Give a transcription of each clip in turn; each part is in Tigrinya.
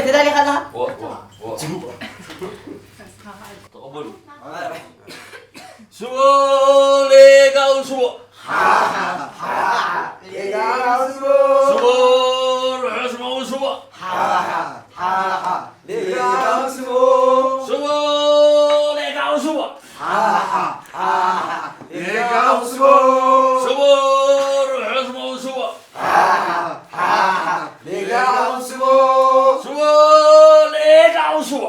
ተዳሊኻ ኣለኻ? ተቐበሉ። ስቦ ሌጋው ስቦ። ስቦ ርሑስ መው ስቦ። ስቦ ሌጋው ስቦ። ስቦ ርሑስ መው ስቦ። ሌጋው ስቦ። ስቦ ሌጋው ስቦ።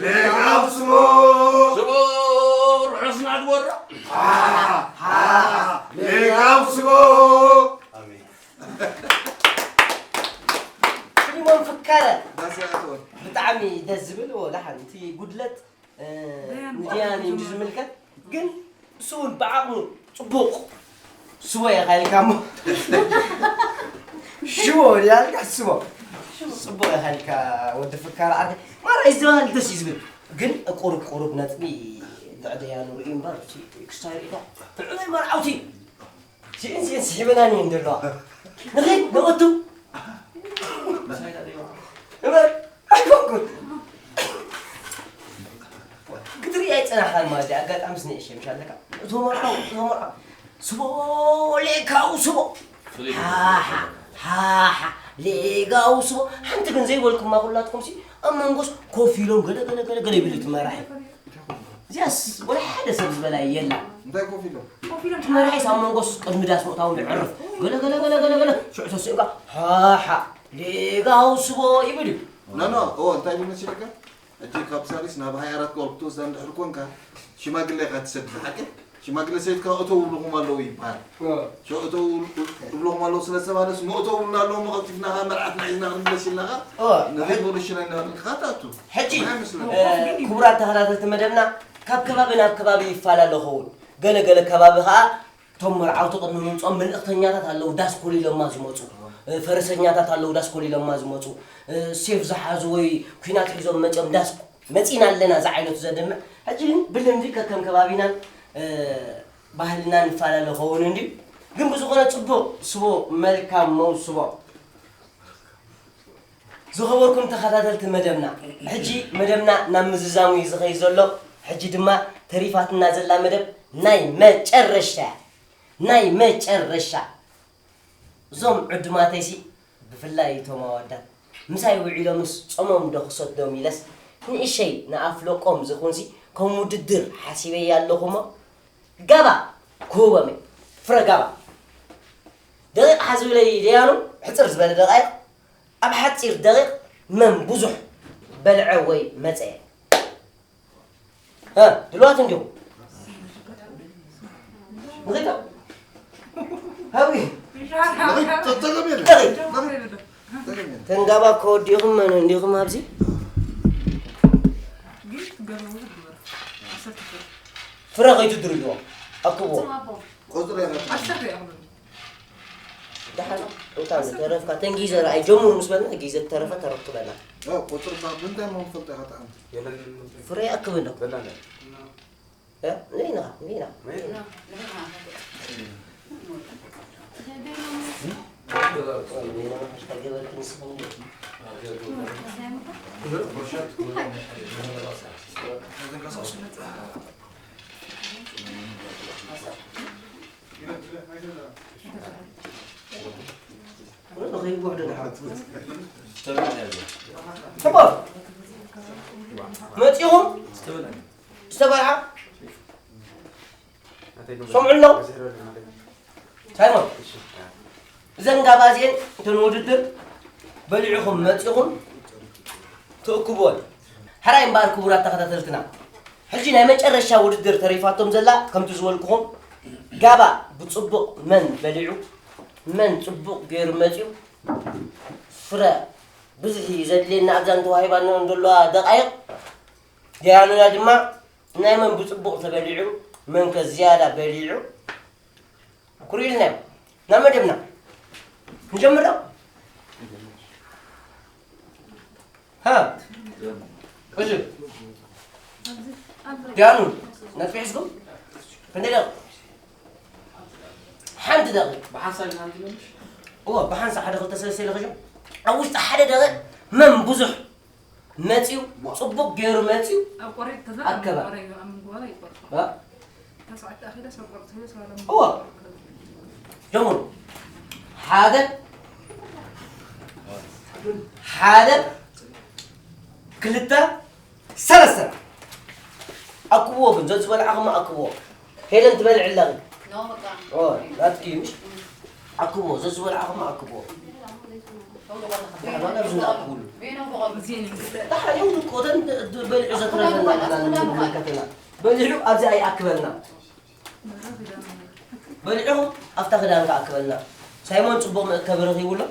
ሌጋው ስቦ። ስቦ ርሑስ ናግበሮ። ሌጋው ስቦ። ኣሜን። ስሊሞን ፍካረ ዳስ ያቶ ብጣዕሚ ደስ ዝብል ወላ ሓንቲ ጉድለት ንድያኒ እንዲ ዝምልከት ግን እሱ እውን ብዓቕሙ ፅቡቕ ስቦ የኻልካ እሞ ሽቦ ያልካ ስቦ ፅቡቕ የኻልካ ወዲ ፍካር ዓርከይ ማራ ይዝባሃል ደስ እዩ ዝብል ግን ቁሩብ ቁሩብ ነጥቢ ልዕደያ ንርኢ እምበር ክስታይ ርኢቶ ትዕበይ መርዓውቲ ሲእን ሲእን ስሒበናኒ እየን ዘለዋ ንኸይድ ንቐቱ እበር ኣይኮንኩን ክትርኢ ኣይፀናሕካን ማለት እዩ ኣጋጣሚ ስንእሸ ምሽ ኣለካ እቶ መርዓው እቶ መርዓው ስቦ ሌካው ስቦ ሓሓ ሓሓ ሌጋው ስቦ ሓንቲ ግን ዘይበልኩማ ኩላትኩም ሲ ኣብ መንጎስ ኮፍ ኢሎም ገለ ገለ ገለ ገለ ይብል እቲ መራሒ እዚኣስ ወላ ሓደ ሰብ ዝበላ የላ እንታይ ኮፍ ኢሎም እቲ መራሒስ ኣብ መንጎስ ቅድሚ ዳስ ምእታው ይዕርፍ ገለ ገለ ገለ ገለ ገለ ሽዑ ተሲእካ ሓሓ ሌጋው ስቦ ይብል እዩ ኖ ኖ ኦ እንታይ ይመስለካ ሕጂ ካብ ሳሪስ ናብ ሃያ ኣራት ወር ክትወስዳ እንድሕር ኮንካ ሽማግለ ኢኻ ትሰድ ሓቂ ሽማግለ ሰይድካ እተው ይብልኹም ኣለዉ ይበሃል እተው ይብልኹም ኣለዉ ስለ ዝተባለስ ምእተው ይብሉና ኣለዉ መቐልጢፍና ኸ መርዓትና ሒዝና ክንምለስ ኢልና ኸ ንኸይድ ወደ ሽና ኢና ንልካ ትኣቱ ሕጂ ክቡራት ተኸታተልቲ መደብና ካብ ከባቢ ናብ ከባቢ ይፈላለ ኸውን ገለ ገለ ከባቢ ኸዓ እቶም መርዓውቲ ቅድሚ ምምፅኦም መልእኽተኛታት ኣለዉ ዳስ ኮሊሎማ ዝመፁ ፈረሰኛታት ኣለዉ ዳስ ኮሊሎማ ዝመፁ ሴፍ ዝሓዙ ወይ ኩናት ሒዞም መፅኦም ዳስ መፂና ኣለና ዝዓይነቱ ዘድምዕ ሕጂ ግን ብልምዲ ከከም ከባቢናን ባህልና ንፈላለ ኸውን እንዲ ግን ብዝኾነ ፅቡቕ ስቦ መልካም መውስቦ ዝኸበርኩም ተኸታተልቲ መደብና ሕጂ መደብና ናብ ምዝዛሙ እዩ ዝኸይ ዘሎ ሕጂ ድማ ተሪፋትና ዘላ መደብ ናይ መጨረሻ ናይ መጨረሻ እዞም ዕዱማተይሲ ብፍላይ እቶም ኣወዳት ምሳይ ውዒሎምስ ጾሞም ዶ ክሰዶም ኢለስ ንእሸይ ንኣፍለቆም ዝኹንሲ ከም ውድድር ሓሲበያ ኣለኹሞ ጋባ ክህቦም እየ ፍረ ጋባ ደቂቕ ሓዝብለይ ደያኑ ሕፅር ዝበለ ደቃይቕ ኣብ ሓፂር ደቂቕ መን ብዙሕ በልዐ ወይ መፀየ ድልዋት እንዲኹም ንኺድ ሃዊ ተገም የለ ተንጋባ ከወዲኹም መን እንዲኹም ኣብዚ ፍረ ከይትድርልዎ ኣክብዎ ቆፅረ ደሓን እንታይ ተረፍካ ተን ጊዘ ረኣይ ጀምሩ ምስ በልና ጊዘ ተረፈ ተረክበና ቁፅርካ ምንታይ መን ፈልጠ ኢኻ ተዓምቲ ፍረ ይኣክብ ኣሎ ነይና ነይና መፂኹም ዝተበልዓ ሰምዑ ኣለኹ ሳይሞን እዘን ጋባ እዚኤን እተን ውድድር በሊዕኹም መፂኹም ትእክብወን ሕራይ እምበኣር ክቡራት ተኸታተልትና ሕጂ ናይ መጨረሻ ውድድር ተሪፋቶም ዘላ ከምቲ ዝበልኩኹም ጋባ ብፅቡቕ መን በሊዑ መን ፅቡቕ ገይሩ መፂኡ ፍረ ብዝሒ ዘድልየና ኣብዛን ተዋሂባና ዘለዋ ደቃይቕ ደያኑና ድማ ናይ መን ብፅቡቕ ተበሊዑ መን ከ ዝያዳ በሊዑ ኩርኢልና እዮም ናብ መደብና ንጀምር ዶ ሃ እሺ ዲያኑ ነጥቢ ሒዝኩም ክንደይ ደቂቕ ሓንቲ ደቂቕ ብሓንሳብ ሓንቲ መልሽ እዎ ብሓንሳብ ሓደ ክልተ ሰለስተ ኢለ ኸሾ ኣብ ውሽጢ ሓደ ደቂቕ መን ብዙሕ መጺኡ፣ ጽቡቕ ገይሩ መጺኡ ኣብ ቆሬጥ ተዘራ ኣከባ። ቆሬ ኣብ ምንጓላ ይቆርጦ። እ? ተስዓተ ኣኺለ ሰብ ቆርጥ ህለ ሰላም እዋ። ጀምሩ። ሓደ፣ ሓደ፣ ክልተ፣ ሰለስተ። ኣክብዎ ግን፣ ዘዝበልዓኹም ኣክብዎ። ሄለን ትበልዕ ኣለኺ። ኖ፣ በቃ። ኦ፣ ናትኪ ምሽ? ኣክብዎ፣ ዘዝበልዓኹም ኣክብዎ። ዳሕና ኣብዚ ንኣክብሉ። ዳሕና ይኸውሉ እኮ፣ እተን ድ-፣ ድ-፣ በሊዑ ዘትረፈና፣ ዳሕና ንመልከተና። በሊዑ ኣብዚ ኣይኣክበልና። በሊዑ ኣብታ ክዳን ክኣክበልና። ሳይሞን ጽቡቕ መእከቢ ረኺቡ ኣሎ።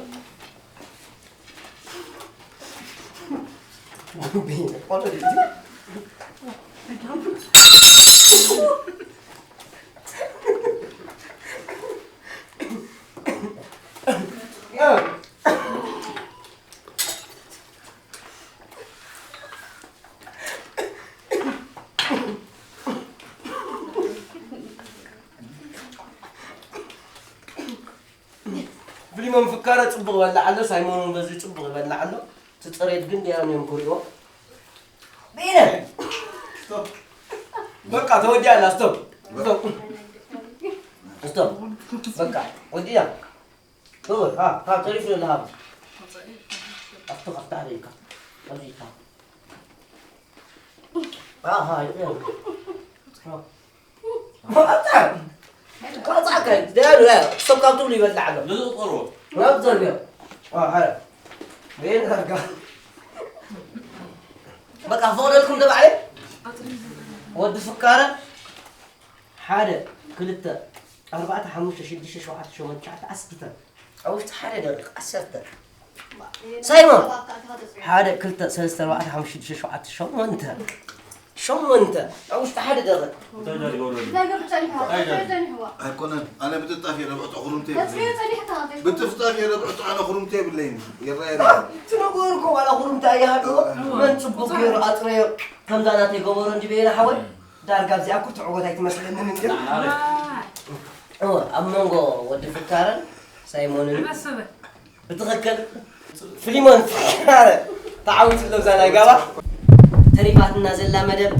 ፊሊሞን ፍካረ ጽቡቕ ይበልዕ ኣሎ፣ ሳይሞን እውን በዚ ጽቡቕ ይበልዕ ኣሎ። እቲ ጽሬት ግን ዲያም እዮም ክርእይዎ። ብኢነ! ስቶፕ። በቃ ተወዲኣ ኣላ፣ ስቶፕ። ስቶፕ። ስቶፕ። በቃ ወዲኣ። ክቡር፣ ሃ፣ ሃ፣ ተሪፉ ዘሎ ሃብ። ኣብቲ ከፍታሕ ደይካ። ኣብዚ ኢልካ። ሃ፣ ሃ፣ ይቕየር። ሃ። ቆጻ! ቆጻ ከ፣ ደያኑ፣ ያ፣ ስቶፕ ካብ ትብሉ ይበልዕ ኣሎ። ንዝቑርቦ። ናብ ዘርግዮ። ዋ፣ ሃረ። ቤን ኣርጋ። በቃ፣ ፈቕደልኩም ተባዕለ? ወዲ ፍካረ፣ ሓደ፣ ክልተ፣ ኣርባዕተ፣ ሓሙሽተ፣ ሽዱሽተ፣ ሸውዓተ፣ ሸሞንተ፣ ትሽዓተ፣ ዓሰርተ። ኣብ ውሽጢ ሓደ ደቂቕ፣ ዓሰርተ። ሳይሞን! ሓደ፣ ክልተ፣ ሰለስተ፣ ኣርባዕተ፣ ሓሙሽተ፣ ሽዱሽተ፣ ሸውዓተ፣ ሸሞንተ። ሸሞንተ። ኣብ ውሽጢ ሓደ ደቂቕ። እንታይ ዳር ይገብረሉ? እንታይ ገብር ጸኒሕዋ? እንታይ ዳር? እንታይ ጸኒሕዋ? ኣይኮነን። ኣነ ብጥጣፍ እየ ረብዕቶ፣ ኩርምቲ የብለይን። መጽዮ ጸኒሕካ፣ እንታይ? ብጥፍጣፍ እየ ረብዕቶ፣ ኣነ ኩርምቲ የብለይን። ይረኣየኒ። እቲ ነገሩ እኮ ዋላ ኩርምቲ ኣይሃለዎ። እወ። መን ጽቡቕ ገይሩ ኣጽረዮ፣ ከምዛ ናተይ ገበሮ እንጂ በየነ ሓወይ። ዳርጋ ኣብዚኣ እኮ ትዕወት ኣይትመስለንን እንድያ። ኣረ። እወ፣ ኣብ መንጎ ወዲ ፍካረን ሳይሞንን። ኣሰበ። ብትኽክል ፊሊሞን ፍካረ ተዓዊቱ ኣሎ። እዛ ናይ ጋባ ተሪፋትና ዘላ መደብ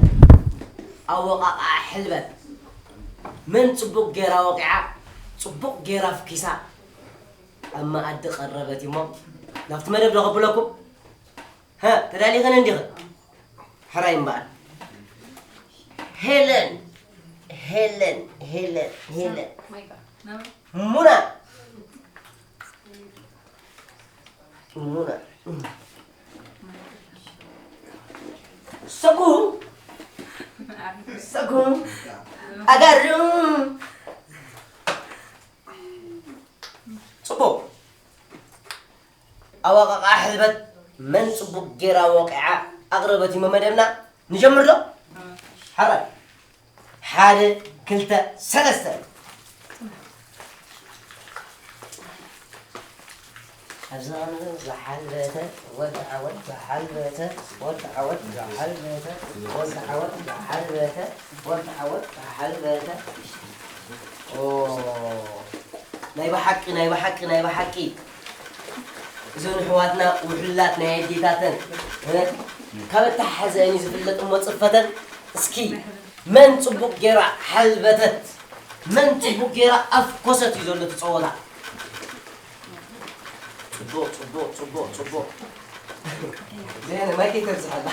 ኣወቃቕዓ ሕልበት። መን ጽቡቕ ጌራ ወቂዓ፣ ጽቡቕ ጌራ ፍኪሳ ኣብ መኣዲ ቀረበት እሞ ናብቲ መደብ ዶ ከብለኩም? ሃ፣ ተዳሊኽን እንዲኽን? ሕራይ እምበኣር። ሄለን፣ ሄለን፣ ሄለን፣ ሄለን። ሙና። ሙና። ሰጉ። ሰጉ። ኣጋሩ። ጽቡቕ። ኣወቃቕዓ ሕልበት መን ጽቡቕ ጌራ ወቂዓ ኣቕረበት እዩ መመደብና። ንጀምር ዶ? ሓራይ። ሓደ፣ ክልተ፣ ሰለስተ። ኣብዚ ዝሓልበተ፣ ወዲ ዓወት ዝሓልበተ፣ ወዲ ዓወት ዝሓልበተ፣ ወዲ ዓወት ዝሓልበተ፣ ወዲ ዓወት ዝሓልበተ። ኦ፣ ናይ ብሓቂ፣ ናይ ብሓቂ፣ ናይ ብሓቂ። እዞን ኣሕዋትና ውሕሉላት ናይ ኣዴታተን፣ እ፣ ካብ ኣተሓሕዘአን እዩ ዝፍለጥ እሞ ጽፈተን። እስኪ መን ጽቡቕ ጌራ ሓልበተት፣ መን ጽቡቕ ጌራ ኣፍኮሰት እዩ ዘሎ እቲ ጸወታ። ጽቡቕ፣ ጽቡቕ፣ ጽቡቕ፣ ጽቡቕ። ዘይነ ማይክ ይተብዝሓላ።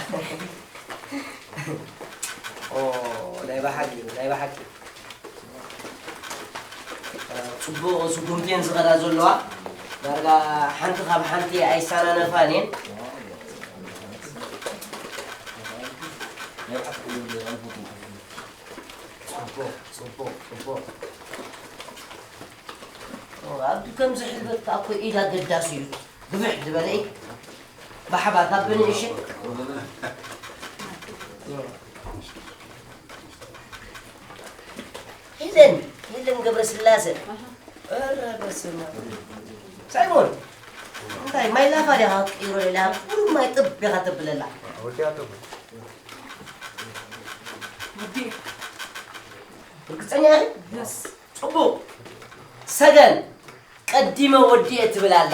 ኦ፣ ናይ ብሓቂ፣ ናይ ብሓቂ። ጽቡቕ ስጉምቲ እየን ዝኸዳ ዘለዋ። ዳርጋ ሓንቲ ካብ ሓንቲ ኣይሰናነፋን እየን። ጽቡቕ፣ ጽቡቕ፣ ጽቡቕ። ኦ፣ ኣብቲ ከምዚ ሕልበት ከኣ እኮ ኢድ ኣገዳሲ እዩ። ግፍሕ ዝበለ እዩ። ብሓባር ካብ ብንእሽን ሄለን፣ ሄለን ገብረስላሰ። ኧረ በስመ ኣብ። ሳይሞን፣ እንታይ ማይ ላፋ ዲኻ ክትቅይሮ ኢላ፣ ብሩር ማይ ጥብ ኢኻ ተብለላ። ወዲያ ጥብ። ወዲያ። ርግጸኛ ኢኺ? የስ። ጽቡቕ። ሰገን፣ ቀዲመ ወዲኤ ትብል ኣላ።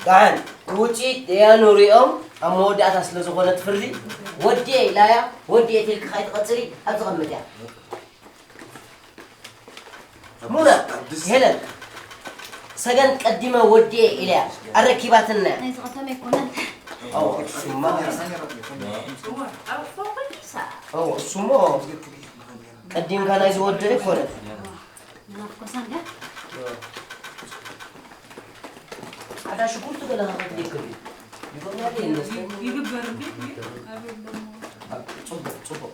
ደሓን። ውፅኢት ደያኑ ሪኦም ኣብ መወዳእታ ስለ ዝኾነት ፍርዲ ወዲኤ ኢላያ፣ ወዲኤ ትልኪ ካይትቐፅሊ ኣብ ዝቐምጥ እያ። ሙና፣ ሄለን፣ ሰገን ቀዲመ ወዲኤ ኢለያ ኣረኪባትና እያ። ናይ ዝቐተመ ኣይኮነን። ኣዎ፣ እሱማ። እዋ፣ ኣብ ፎቕ ይሳ። ኣዎ፣ እሱሞ ቀዲምካ ናይ ዝወድእ ኣይኮነን። ናፍቆሳ እንዳ? ኣታ ሽጉርቲ ገለ ከኽትልክል እዩ። ይገብር እንዴ? ይመስለኝ። ይግበር እንዴ? ኣቤት ደሞ። ጽቡቕ፣ ጽቡቕ።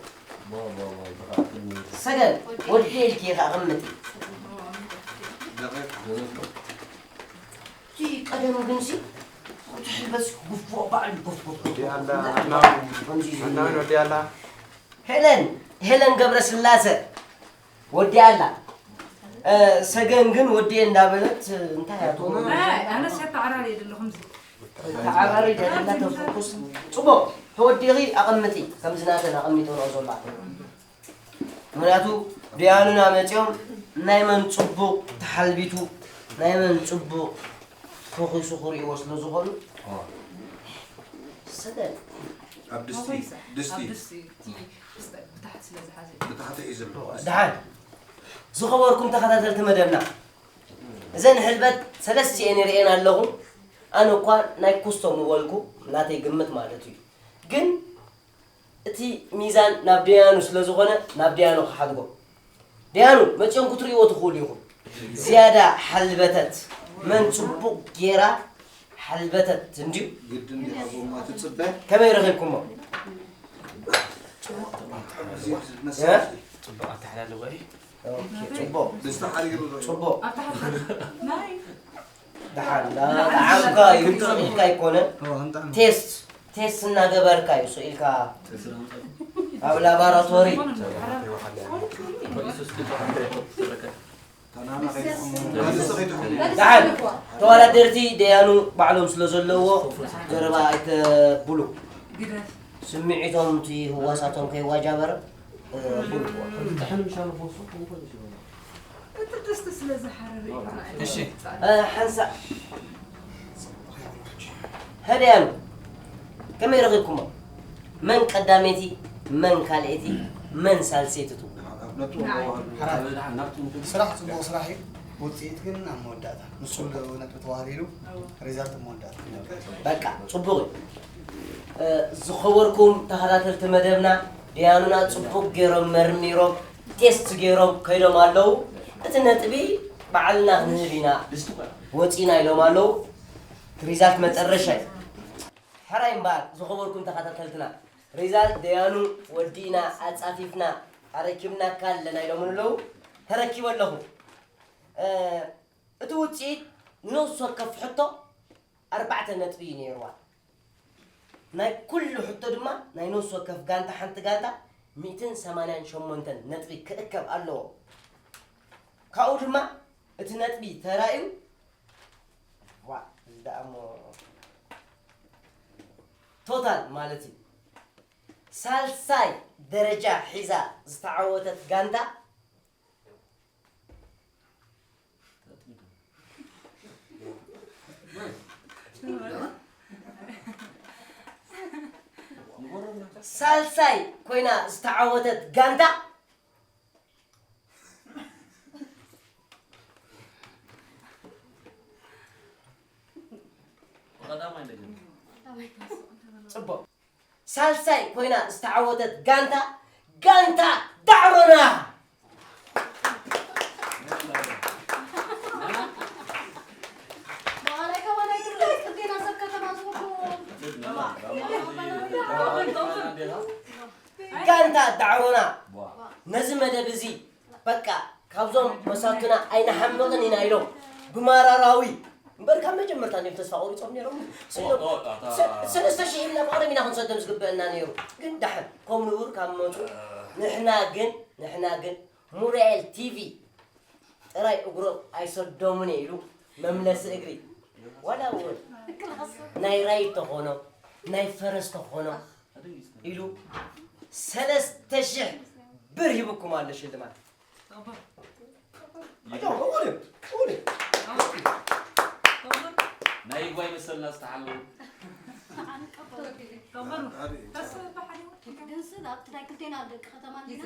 ሰገን፣ ወዲኤ ኢልኪ ኢኻ ኣቐምጢ። እቲ ቀደም ግንሲ፣ እቲ ሕልበት ጉፎ ባዕሉ ጎፍ፣ ጎፍ፣ ጎፍ፣ ጎፍ፣ ያላ፣ ጎፍ፣ ኣና፣ ከምዚ እዩ። ኣና ወዲ ያላ። ሄለን፣ ሄለን ገብረስላሰ ወዲኣ ኣላ። እ፣ ሰገን ግን ወዲኤ እንዳበለት እንታይ ኣትብሎ? ኣይ፣ ኣነስ የተዓራሪ የደለኹም እዚ። ተዓራሪ ደለና ተፈኩስ። ጽቡቕ፣ ተወዲኺ ኣቐምጢ። ከምዚ ናተን ኣቐሚጠንኦ ዘሎ ኣተን። ምኽንያቱ ደያኑና መጺኦም ናይ መን ጽቡቕ ተሓልቢቱ፣ ናይ መን ጽቡቕ ፈኺሱ ክርእይዎ ስለ ዝኾኑ። ኦ። ሰገን። ኣብ ድስቲ፣ ኣቦይሳ፣ ድስቲ። ኣብ ድስቲ፣ እቲ ብስተ-፣ ብታሕቲ ስለ ዝሓዘ። ብታሕቲ እዩ ዘሎ። ደሓን። ዝኸበርኩም ተኸታተልቲ መደብና፣ እዘን ሕልበት ሰለስቲኤን ይርእየን ኣለኹ። ኣነ እኳ ናይ ኩስቶ ምበልኩ፣ ናተይ ግምት ማለት እዩ። ግን እቲ ሚዛን ናብ ደያኑ ስለ ዝኾነ፣ ናብ ደያኑ ክሓድጎ። ደያኑ፣ መጺኦም ክትርእይዎ ትኽእሉ ኢኹም። ዝያዳ ሓልበተት፣ መን ጽቡቕ ጌራ ሓልበተት እንድዩ። ግድን ዲኻ ጎማ ትጽበ? ከመይ ረኺብኩሞ? እዚ ዝመስል እ? ጽቡቕ ኣተሓላልዋ እዩ። ኦኬ፣ ጽቡቕ። ብዝተሓሪሩ ዶ? ጽቡቕ። ኣተሓላልዋ። ናይ ደሓን፣ ዳ-፣ ጣዕምካ እዩ፣ ስኢልካ ኣይኮነን። ኦ፣ ኣምጣ። ቴስት፣ ቴስት እናገበርካ እዩ፣ ስኢልካ ኣብ ላቦራቶሪ። ደሓን፣ ተወዳደርቲ ደያኑ ባዕሎም ስለ ዘለዎ ዘረባ ኣይተብሉ። ስምዒቶም እቲ ህዋሳቶም ከይዋጃበረ፣ እ፣ ብሉ። ጥሕን ምሻሉ ቦሶ ኮንኮን ይሽበሉ። እቲ ድስቲ ስለ ዝሓረረ እዩ። እሺ። እ፣ ሓንሳእ። ሀዲያኑ፣ ከመይ ረኺብኩሞ? መን ቀዳመይቲ፣ መን ካልኣይቲ፣ መን ሳልሰይቲ ትብሉ? ስራሕ ጽቡቕ ስራሕ እዩ። ውጽኢት ግን ኣብ መወዳእታ። ንሱ ነጥቢ ተዋህሊሉ፣ ሪዛልት ኣብ መወዳእታ። በቃ፣ ጽቡቕ እዩ። እ፣ ዝኸበርኩም ተኸታተልቲ መደብና፣ ደያኑና ጽቡቕ ገይሮም መርሚሮም፣ ቴስት ገይሮም ከይዶም ኣለዉ። እቲ ነጥቢ ባዕልና ክንህብ ኢና ወጺና ኢሎም ኣለዉ። እቲ ሪዛልት መጨረሻ እዩ። ሕራይ እምበኣር፣ ዝኸበርኩም ተኸታተልትና፣ ሪዛልት ደያኑ ወዲእና፣ ኣጻፊፍና፣ ኣረኪብናካ ኣለና ኢሎምን ኣለዉ። ተረኪበ ኣለኹ። እ፣ እቲ ውጽኢት ንነፍሲ ወከፍ ሕቶ ኣርባዕተ ነጥቢ እዩ ነይርዋ። ናይ ኩሉ ሕቶ ድማ ናይ ነፍሲ ወከፍ ጋንታ፣ ሓንቲ ጋንታ ሚእትን ሰማንያን ሸሞንተን ነጥቢ ክእከብ ኣለዎ። ካብኡ ድማ እቲ ነጥቢ ተራእዩ፣ ዋ፣ እዚ ደኣ እሞ ቶታል ማለት እዩ። ሳልሳይ ደረጃ ሒዛ ዝተዓወተት ጋንታ ሳልሳይ ኮይና ዝተዓወተት ጋንታ ጽቡቕ። ሳልሳይ ኮይና ዝተዓወተት ጋንታ፣ ጋንታ ዳዕሮና። ጋንታ ዳዕሮና ነዚ መደብ እዚ በቃ፣ ካብዞም መሳቱና ኣይንሓምቕን ኢና ኢሎም ብማራራዊ እምበር ካብ መጀመርታ እንዲዮም ተስፋ ቆሪጾም ነይሮም። ስኢኖም። ኦ፣ ኦ፣ ኣታ ሰ-፣ ሰለስተ ሽሕ ኢልና ብቐደም ኢና ክንሰዶም ዝግበአና ነይሩ። ግን ደሓን፣ ከም ንቡር ካብ መጹ፣ ንሕና ግን፣ ንሕና ግን ሙሪኤል ቲቪ ጥራይ እግሮም ኣይሰዶምን እየ ኢሉ መምለሲ እግሪ። ዋላ እውን ናይ ራይድ ተኾኖ፣ ናይ ፈረስ ተኾኖ ኢሉ ሰለስተ ሽሕ ብር ሂቡኩም ኣሎ ሽልማት። ኣጆኹም፣ እውል፣ እውል። ናይ ዋይ መሰልና ዝተሓለዉ። ግን ስለ ኣብቲ ናይ ክልቴና ደቂ ከተማ እንዲና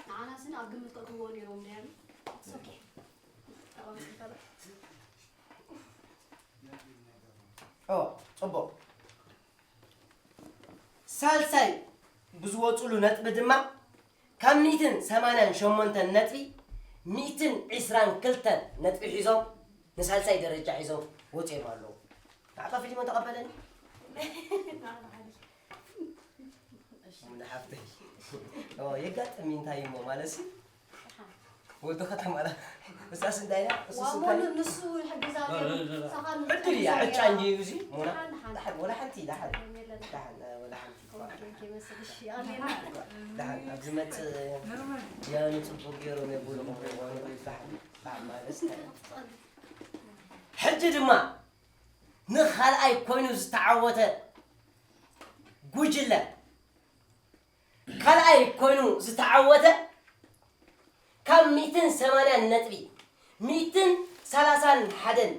ንዓና ስለ ኣብ ግምት ከእትዎ ነይሮም ድያሉ። ኦ፣ ጽቡቕ። ሳልሳይ ብዝወፅሉ ነጥቢ ድማ ካብ ሚእትን ሰማንያን ሸሞንተን ነጥቢ ሚእትን ዕስራን ክልተን ነጥቢ ሒዞም ንሳልሳይ ደረጃ ሒዞም ወፂኦም ኣለዉ። ንዓኻ ፊልሞ ተቐበለኒ። ሓፍተይ የጋጥም እንታይ እሞ ማለት ሲ ወዲ ከተማ ላ እሳስ እንታይ እያ እሱስ እንታይ ንሱ ይሕግዛ ዕድል እያ ዕጫ እንጂ እዩ እዚ ሞና ደሓን ወላ ሓንቲ ደሓን ደሓን ወላ ሓንቲ ደሓን ኣብ ዝመፅእ ያኑ ፅቡቅ ገይሮም የብሉ ደሓን ደሓን ማለት ሕጂ ድማ ንኻልኣይ ኮይኑ ዝተዓወተ ጉጅለ ካልኣይ ኮይኑ ዝተዓወተ ካብ ሚእትን ሰማንያን ነጥቢ ሚእትን ሰላሳን ሓደን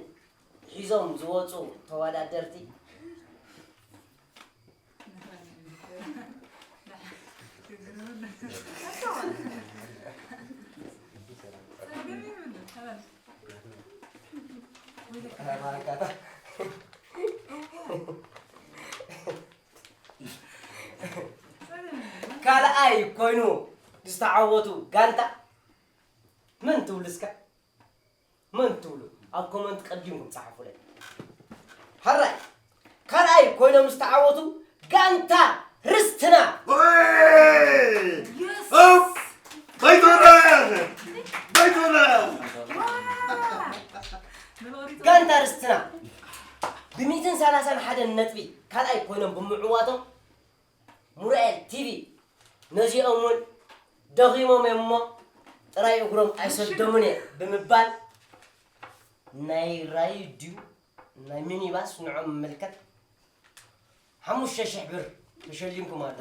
ሒዞም ዝወፁ ተወዳደርቲ ካልኣይ ኮይኑ ዝተዓወቱ ጋንታ መን ትብሉ እስከ? መን ትብሉ? ኣብ ኮመንት ቀዲምኩም ጸሓፉለይ። ሕራይ ካልኣይ ኮይኖም ዝተዓወቱ ጋንታ ርስትና። ባይቶና ባይቶና ጋንታ ርስትና ብሚእትን ሰላሳን ሓደን ነጥቢ ካልኣይ ኮይኖም ብምዕዋቶም ሙራኤል ቲቪ ነዚኦም እውን ደኺሞም እዮም እሞ ጥራይ እግሮም ኣይሰደሙን እየ ብምባል ናይ ራይድ ድዩ ናይ ሚኒባስ ንዖም ምምልከት ሓሙሽተ ሽሕ ብር ተሸሊምኩም ኣሎ።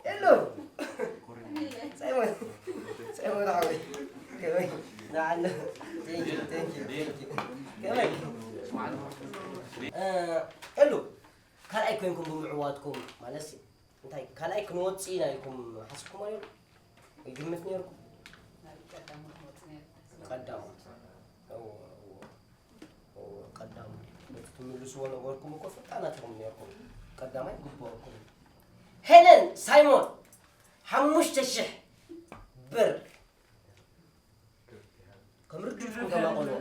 ሄሎ ሳይሞን ሳይሞን ሓወይ ከመይ ንዓለ ቴንኪ ቴንኪ ቴንኪ ከመይ ሄሎ ካልኣይ ኮይንኩም ብምዕዋትኩም ማለት ሲ እንታይ ካልኣይ ክንወፅእ ኢና ኢልኩም ሓስብኩም ኣዮ ይግምት ነርኩም ቀዳሞት ቀዳሞት ትምልስዎ ነበርኩም እኮ ፈጣናት ኢኹም ነርኩም ቀዳማይ ግበረኩም ሄለን ሳይሞን ሓሙሽተ ሽሕ ብር ከም ርድኢትኩም ተማቐልዎ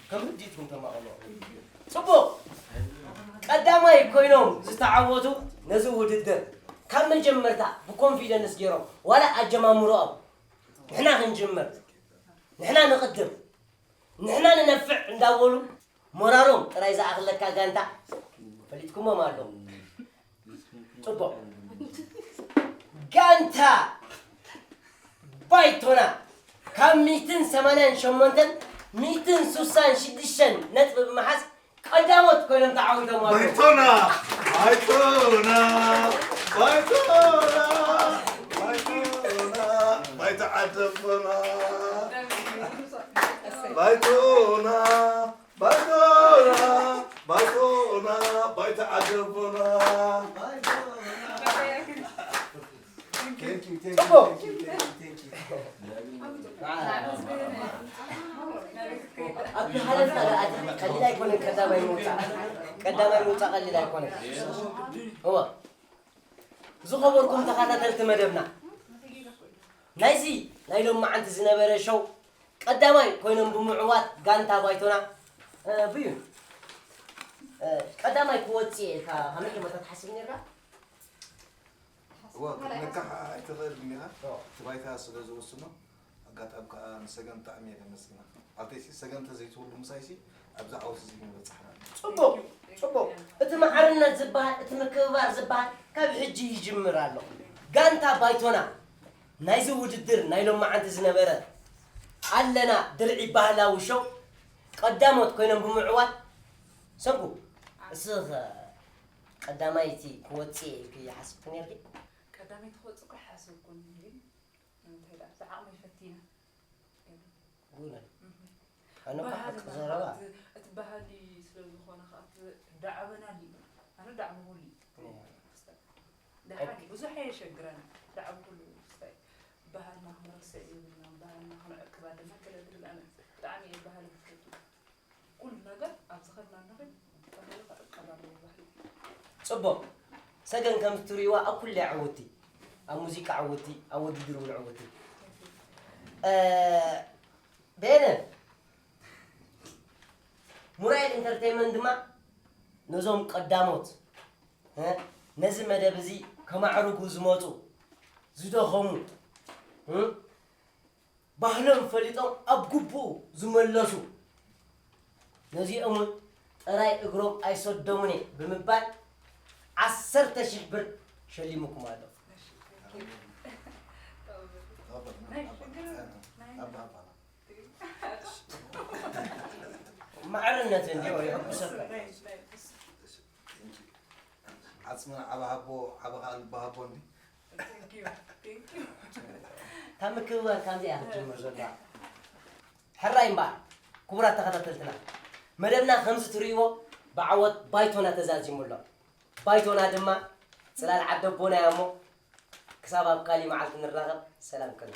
ከም ርድኢትኩም ተማቐልዎ ጽቡቕ ቀዳማይ ኮይኖም ዝተዓወቱ ነዚ ውድድር ካብ መጀመርታ ብኮንፊደንስ ገይሮም ዋላ ኣጀማምሮኦም ንሕና ክንጅምር ንሕና ንቕድም ንሕና ንነፍዕ እንዳበሉ ሞራሎም ጥራይ ዝኣኽለካ ጋንታ ፈሊጥኩሞም ኣሎ ጽቡቕ ጋንታ ባይቶና ካብ ሚእትን ሰማንያን ሸሞንተን ሚእትን ሱሳን ሽዱሽተን ነጥቢ ብምሓዝ ቀዳሞት ኮይኖም ተዓዊቶም ኣለዉ። ባይቶና ባይቶና ባይቶና ባይቶና ባይቶ ዓደቦና ባይቶና ባይቶና ባይቶና ባይቶ ዓደቦና ኣብቲ ሓለፍና ደኣ ቀሊል ኣይኮነን ቀዳማይ ምውፃእ ቀዳማይ ምውፃእ ቀሊል ኣይኮነን እወ ዝኸበርኩም ተኸታተልቲ መደብና ናይዚ ናይ ሎማዓንቲ ዝነበረ ሸው ቀዳማይ ኮይኖም ብምዕዋት ጋንታ ባይቶና ብዩን ቀዳማይ ክወፅእ ኢልካ ከመይ ከመታ ትሓስብ ነርካ እዋ ክትነካሕ ኣይትኽእልን ኢኻ እቲ ባይታ ስለ ዝውስኖ ኣጋጣሚ ከዓ ንሰገን ብጣዕሚ እየ ከመስግና ኣብተይሲ ሰገን ተዘይትህሉ ምሳይሲ ኣብዚ ዓወት እዚ ምበፃሕና ፅቡቕ ፅቡቕ እቲ ማዕርነት ዝበሃል እቲ ምክብባር ዝበሃል ካብ ሕጂ ይጅምር ኣሎ ጋንታ ባይቶና ናይዚ ውድድር ናይ ሎማዓንቲ ዝነበረ ኣለና ድርዒ ባህላዊ ሾው ቀዳሞት ኮይኖም ብምዕዋት ሰጉ እስኸ ቀዳማይቲ ክወፅእ ኢልኪ ሓስብኪ ነርኪ? ቀዳመይቲ ክወፅእ እኮ ኣይሓሰብኩን ግን እንታይ ደኣ ብዓቕመይ ፈቲነ። ጉና ኣነ እኮ ሓቂ ዘረባ። እቲ ባህሊ ስለ ዝኾነ ከዓ እቲ ዳዕበና ድዩ? ኣነ ዳዕበ ኩሉ እዩ። ደሓን እዩ፣ ብዙሕ ኣየሸግረን። ዳዕበ ኩሉ ስታይ ባህልና ክንረስዕ የብልናን። ባህልና ክንዕቅብ ኣለና። ገለ ድብል ኣነ ብጣዕሚ እየ ባህሊ ዝፈቱ። ኩሉ ነገር ኣብ ዝኸድና ንኽድ ባህሊ ክዕቀብ ኣለዎ ባህሊ። ጽቡቕ። ሰገን ከም እትርእይዋ ኣብ ኩሉ ዕውቲ፣ ኣብ ሙዚቃ ዕውቲ፣ ኣብ ውድድር እውን ዕውቲ። እ፣ ቤነ፣ ሙራኤል ኢንተርቴይንመንት ድማ ነዞም ቀዳሞት፣ እ፣ ነዚ መደብ እዚ ከማዕርጉ ዝመጹ፣ ዝደኸሙ፣ እ፣ ባህሎም ፈሊጦም ኣብ ግቡኡ ዝመለሱ፣ ነዚኦም እውን ጥራይ እግሮም ኣይሰዶሙን እየ ብምባል ዓሰርተ ሺሕ ብር ሸሊሙኩም ኣሎ። ማዕርነት እንዲዮ ይሕጉሰካ። ዓጽምና ዓቢ ሃቦ፣ ዓቢ ከኣ ልቢ ሃቦ እንዲ። ካብ ምክብባር ካብዚ እያ ክትጅምር ዘለዋ። ሕራይ እምበኣር ክቡራት ተኸታተልትና፣ መደብና ከምዚ ትርእይዎ ብዓወት ባይቶና ተዛዚሙ ኣሎ። ባይቶና ድማ ጽላል ዓዲ ኣቦና እያ እሞ ክሳብ ኣብ ካሊእ መዓልቲ ንራኸብ፣ ሰላም ከኑ።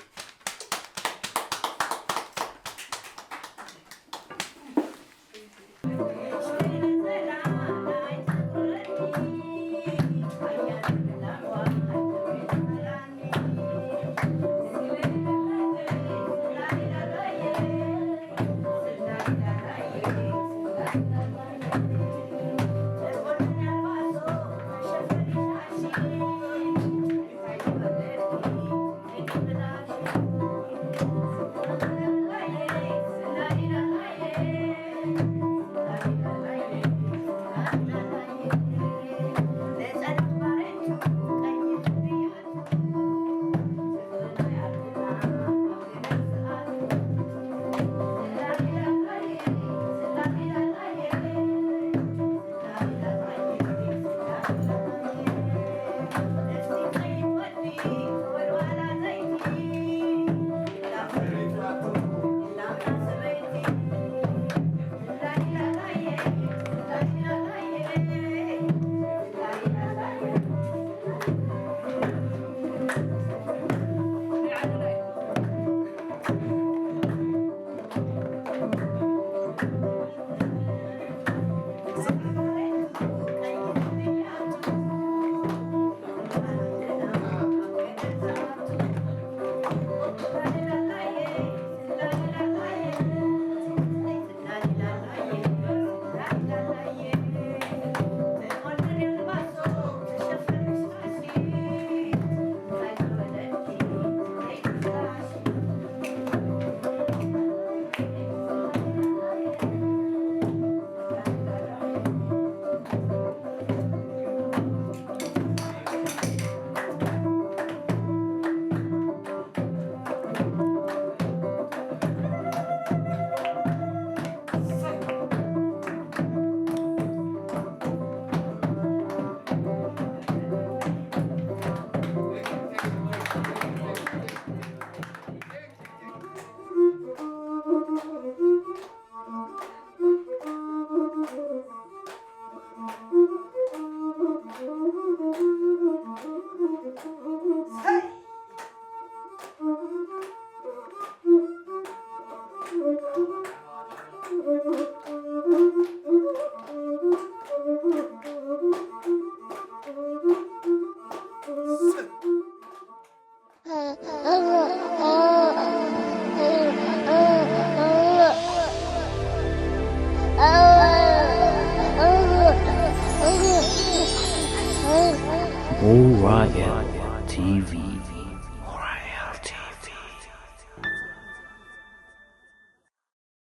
Orion T V.